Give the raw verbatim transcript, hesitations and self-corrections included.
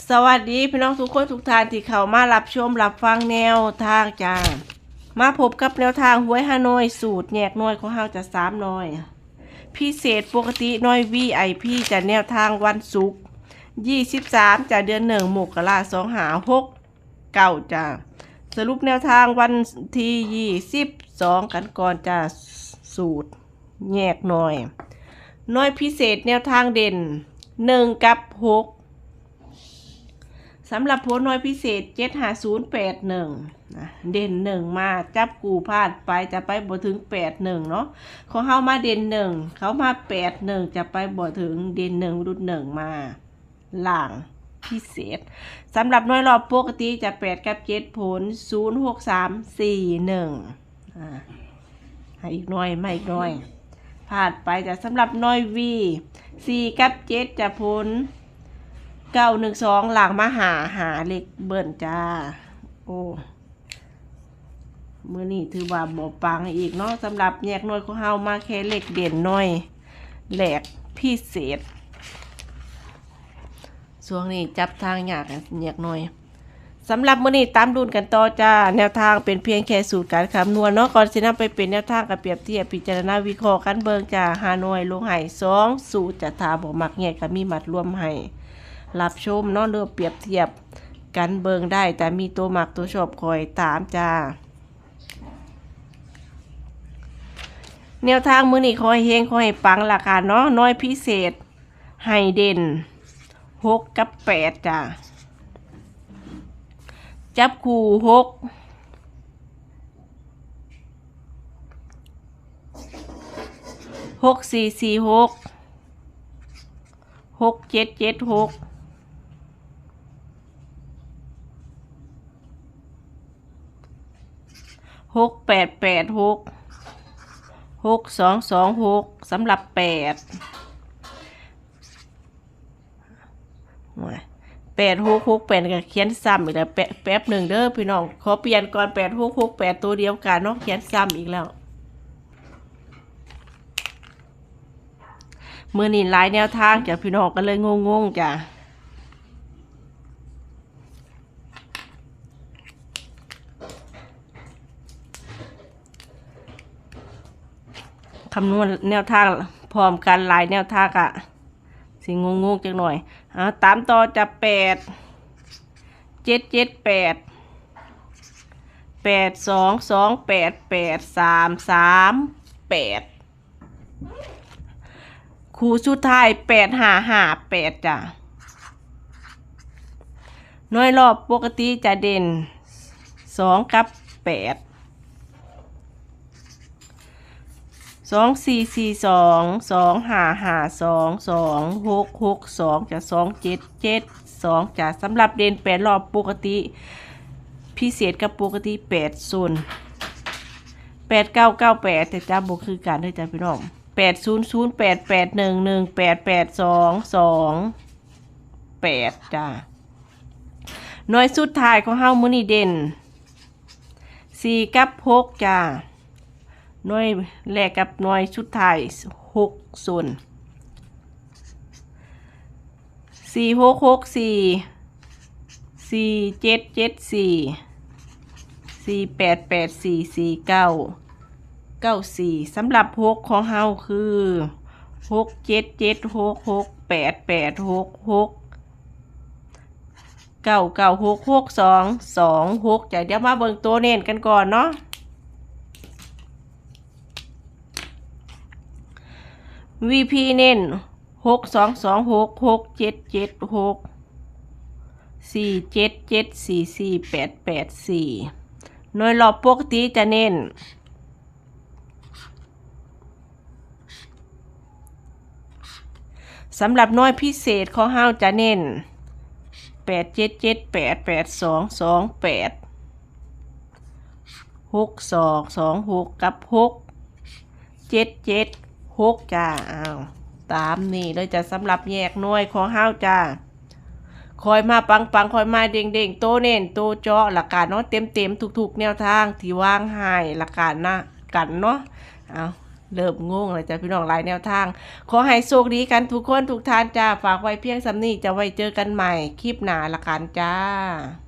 สวัสดีพี่น้องทุกคนทุกท่านที่เข้ามารับชมรับฟังแนวทางจ้า มาพบกับแนวทางหวยฮานอยสูตรแยกหน่วยของเฮาจะสามหน่วย พิเศษปกติหน่วย วี ไอ พี จะแนวทางวันศุกร์ ยี่สิบสาม จะเดือนหนึ่ง มกรา สองห้าหกเก้า จ้า สรุปแนวทางวันที่ ยี่สิบสอง กันก่อนจ้า สูตรแยกหน่วย หน่วยพิเศษแนวทางเด่น หนึ่ง กับ หก สำหรับผลหน่วยพิเศษ เจ็ดห้าศูนย์แปดหนึ่ง นะ เด่น หนึ่ง มา จับคู่พลาดไปจะไปบ่ถึง แปดหนึ่ง เนาะ ของเฮามาเด่น หนึ่ง เขามา แปดหนึ่ง จะไปบ่ถึง เด่น หนึ่ง หลุด หนึ่ง มา ล่างพิเศษ สำหรับหน่วยรอบปกติจะ แปด กับ เจ็ด ผล ศูนย์ หก สาม สี่ หนึ่ง อ่า ให้อีกหน่วย มาอีกหน่วย พลาดไปจ้ะ สำหรับหน่วย วี สี่ กับ เจ็ด จะผล เก้า หนึ่ง สอง ล่างมาหา หาเลขเบิ้ลจ้า โอ้ มื้อนี้ถือว่าบ่ปังอีกเนาะ สำหรับแยกหน่วยของเฮามาแค่เลขเด่นหน่วยแรกพิเศษ ช่วงนี้จับทางยากอะแยกหน่วย สำหรับมื้อนี้ตามลุ้นกันต่อจ้า แนวทางเป็นเพียงแค่สูตรการคำนวณเนาะ ก่อนสินำไปเป็นแนวทางก็เปรียบเทียบพิจารณาวิเคราะห์กันเบิ่งจ้า ฮานอยลงให้สองสูตรจ้า ถ้าบ่มักแยกก็มีมัดรวมให้รับชมเนาะ หรือเปรียบเทียบกันเบิ่งได้ แต่มีตัวมักตัวชอบคอยตามจ้า แนวทางมื้อนี้ขอให้เฮงขอให้ปังล่ะค่ะเนาะ หน่วยพิเศษ ให้เด่น หก กับ แปด จ้า จับคู่ หก หก สี่ สี่ หก หก เจ็ด เจ็ด หก หก แปด แปด หก หก สอง สอง หก สำหรับ แปด โอ้ย แปด หก หก แปด ก็เขียนซ้ำอีกแล้ว แป๊บ แป๊บหนึ่งเด้อพี่น้อง ขอเปลี่ยนก่อน แปด หก หก แปด ตัวเดียวกันเนาะ เขียนซ้ำอีกแล้ว มื้อนี้หลายแนวทางจ้ะพี่น้อง ก็เลยงงๆจ้ะ คำนวณแนวทางพร้อมกันหลายแนวทางอะ สิงงๆจักหน่อย เอาตามต่อจ้ะ แปด เจ็ด เจ็ด แปด แปด สอง สอง แปด แปด สาม สาม แปด คู่สุดท้าย แปด ห้า ห้า แปด จ้ะ หน่วยรอบปกติจะเด่น สอง กับ แปด สอง สี่ สี่ สอง สอง ห้า ห้า สอง สอง หก หก สอง จ้ะ สอง เจ็ด เจ็ด สอง จ้ะ สำหรับเด่น แปด รอบปกติ พิเศษกับปกติ แปด ศูนย์ แปด เก้า เก้า แปด แต่จ้าบ่คือกันเด้อจ้ะพี่น้อง แปด ศูนย์ ศูนย์ แปด แปด หนึ่ง หนึ่ง แปด แปด สอง สอง แปด จ้า หน่วยสุดท้ายของเฮามื้อนี้เด่น สี่ กับ หก จ้า หน่วยแรกกับหน่วยสุดท้าย หก ศูนย์ สี่ หก หก สี่ สี่ เจ็ด เจ็ด สี่ สี่ แปด แปด สี่ สี่ เก้า เก้า สี่ สำหรับ หก ของเฮาคือ หก เจ็ด เจ็ด หก หก แปด แปด หก หก เก้า เก้า หก หก สอง สอง หก จ้ะ เดี๋ยวมาเบิ่งตัวเน้นกันก่อนเนาะ วี พี เน้น หก สอง สอง หก หก เจ็ด เจ็ด หก สี่ เจ็ด เจ็ด สี่ สี่ แปด แปด สี่ หน่วยรอบปกติจะเน้น สำหรับหน่วยพิเศษของเฮาจะเน้น แปด เจ็ด เจ็ด แปด แปด สอง สอง แปด หก สอง สอง หก กับ หก เจ็ด เจ็ด หก จ้า อ้าว ตามนี้เลยจ้ะ สำหรับแยกหน่วยของเฮาจ้า คอยมาปังๆ คอยมาเด้งๆ โตเน้น โตเจาะ ละกันเนาะ เต็มๆ ทุกๆ แนวทางที่วางให้ ละกันนะ กันเนาะ เอา เริ่มงงแล้วจ้ะพี่น้อง หลายแนวทาง ขอให้โชคดีกันทุกคนทุกท่านจ้า ฝากไว้เพียงส่ำนี้ จะไว้เจอกันใหม่คลิปหน้าละกันจ้า